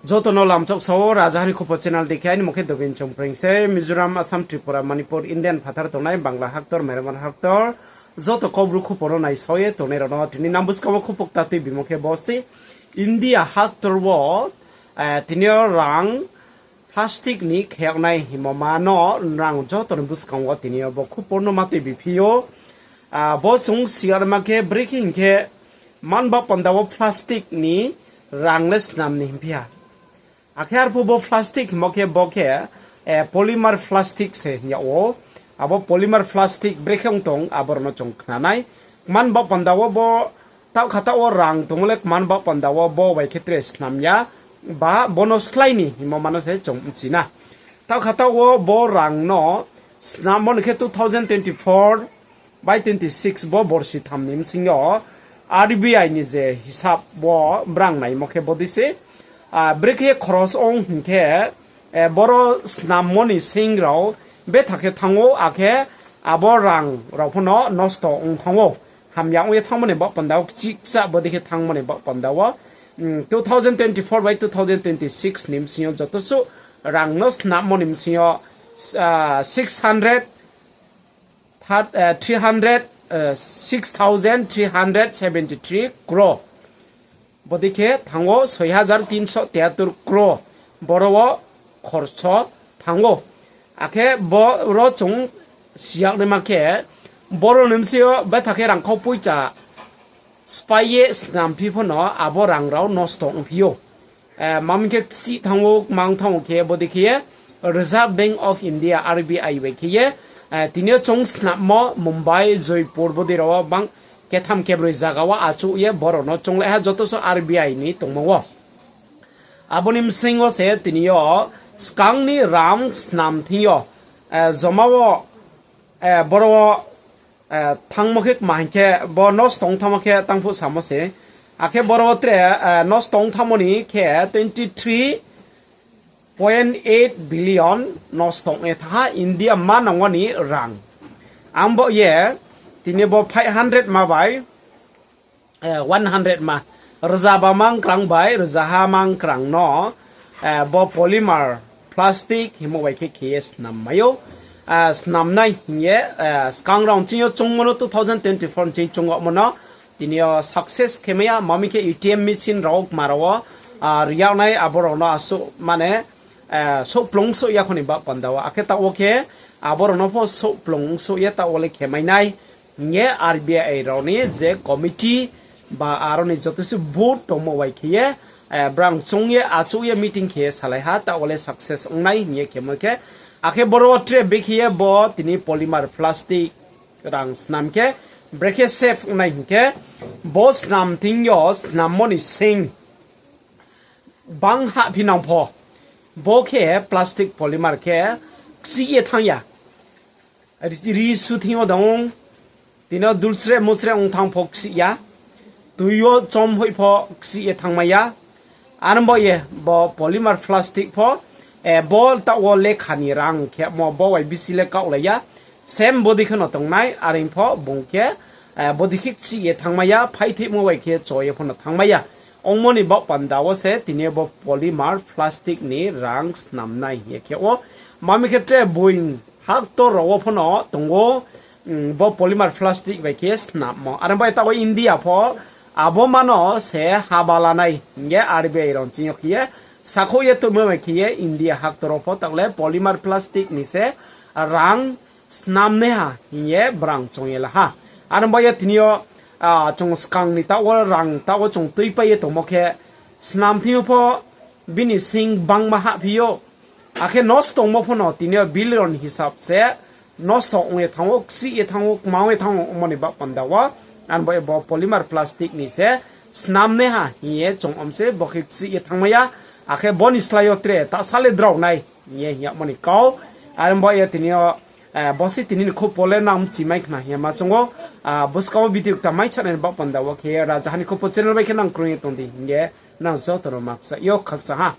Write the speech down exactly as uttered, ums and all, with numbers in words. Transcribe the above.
Joto no lamchok sao, Rajaha ni Khupo channel dei khe aini mung khe Dobin Chongpreng se. Mizoram, Assam, Tripura, Manipur, Indian phathar tongnai, Bangla haktor, Myanmar haktor, joto Kaubru khupo no naisao ye tongnai rao no tini nang buskang wo khupo kta tuibimo khe bo se India haktor wo, tini yo rang plastic ni khe yagnai himo ma no nrang joto ni buskang wo tini yo bo khupo no ma tuibi phi ou. Bo chung sigarma khe brekhe hing khe, man ba panda wo plastic ni rang le snam ni hing phi ha. Akhe arphuh bo plastic himo khe bo khe polymer plastic se hing yag ou. Abo polymer plastic brekhe ong tong abo rao no chung khna nai. Man ba panda wo bo taoh kha taoh wo rang tongmo le man ba panda wo bo bai khe tre snam ya, ba bo no slái ni hingmo ma no se chung bchi na. Taoh kha taoh wo bo rang no snammo ni khe two thousand twenty-four bai twenty-six bo borsi tham ni bsing yo R B I ni je hisab wo brang naimo khe bo dei se, brekhe khoros ong hing khe, boro snammo ni sing rao betha khe thanng ou, akhe abo rang rao pho no nosto ong thanng ou. Hamya ong ye thanngmo ni baoh panda wo kchih kchah bo dei khe thanngmo ni baoh panda wo, two thousand twenty-four bai two thousand twenty-six ni bsing yo joto suh rang no snammo ni bsing yo, six hundred, three hundred, six thousand three hundred seventy three crore. Bo dei khe thanng ou soi hajar tinso tiyatur crore boro wo khorso thanng ou. Akhe boro chung siyag naima khe, boro ni bsing yo betha khe rangkhau poicha sphái ye snam phi pho no abo rang rao nosto ong phi ou. Mami khe kchih thanng ou, kmang thanng ou khe bo dei khe ye Reserve Bank of India, R B I bai khe ye, tini yo chung snammo Mumbai, Joipur bo dei rao wo bang ketham kebroi zaga wo achouh ye boro no chounglai ha joto suh R B I ni tongmo wo. Abo ni bsing wo se tini yo skang ni rang snam thing yo, joma wo, boro wo, thanngmo khe kma hing khe bo nosto ong thanngmo khe tangphuh samo se. Akhe boro wo tre, nosto ong thanngmo ni khe twenty three point eight billion nosto ong ye thanng ha India manang wo ni rang. Ang bo ye tini bo five hundred ma bai, one hundred ma, rzaba ma krang bai rzaha ma krang no, bo polymer plastic hingmo bai khe khe ye snam mai ou. Snam nai hing ye, skang rao ching yo chungmo no two thousand twenty-four ching chung yagmo no, tini yo success khe mai ya, mami khe A T M machine rao kma rao wo, ri yag nai abo rao no asuh mane, souhplung souh ya kho ni baoh panda wo. Akhe taoh wo khe abo rao no pho souhplung souh ye taoh wo le khe mai nai hing ye R B I rao ni je committee ba aro ni joto se board tongmo bai khe ye, brang choung ye achouh ye meeting khe ye salai ha, taoh wo le success ong nai hing ye khemo khe. Akhe boro wo tre bekhe ye bo tini polymer plastic rang snam khe, brekhe save ong nai hing khe, bo snam thing yo snammo ni sing bang hahphi nang pho, bo khe plastic polymer khe kchih ye thanng ya. Ri, ri su thing yo dong, tini yo dulsreh musreh ong thanng pho kchih ya, tui yo chom hoih pho kchih ye thanngmai ya. Aro bo ye bo polymer plastic pho, bo taoh wo lekha ni rang khemo bo bai bisi le kaohlai ya. Same bo dei khe no tongnai, are pho bung khe, bo dei khe kchih ye thanngmai ya, phaithoimo bai khe cho ye pho no thanngmai ya. Ongmo ni baoh panda wo se tini yo bo polymer plastic ni rang snam nai hing ye khe ou. Mami khe tre boing haktor rao wo pho no tong ou, bo polymer plastic bai khe snammo. Aro bai taoh wo India pho abo ma no se haba la nai hing ye R B I rao ching yo khe ye sakhouh ye tongmo bai khe ye India haktor wo pho taoh le polymer plastic ni se rang snam nai ha hing ye brang choung ye la ha. Aro bai ye tini yo, chung skang ni taoh wo rang taoh wo chung tuipai ye tongmo khe snam thing yo pho bini sing bangma hahphi ou. Akhe nosto ongmo pho no tini yo billion hisab se nosto ong ye thanng ou, kchih ye thanng ou, kma ong ye thanng ou, ongmo ni baoh panda wo. Aro bo polymer plastic ni se snam nai ha hing ye chung om se bo khe kchih ye thanngmai ya. Akhe bo ni slái yo tre ta sa le drao nai hing ye hing yagmo ni kau. Aro bo ye tini yo, bo se tini ni khupo le nang bchi mai khna hing ye ma choung ou. Buskang wo video kta mai chanai ni baoh panda wo khe Rajaha ni Khupo channel bai khe nang krung ye tong di hing ye nang joto no ma kcha yo khakchang ha.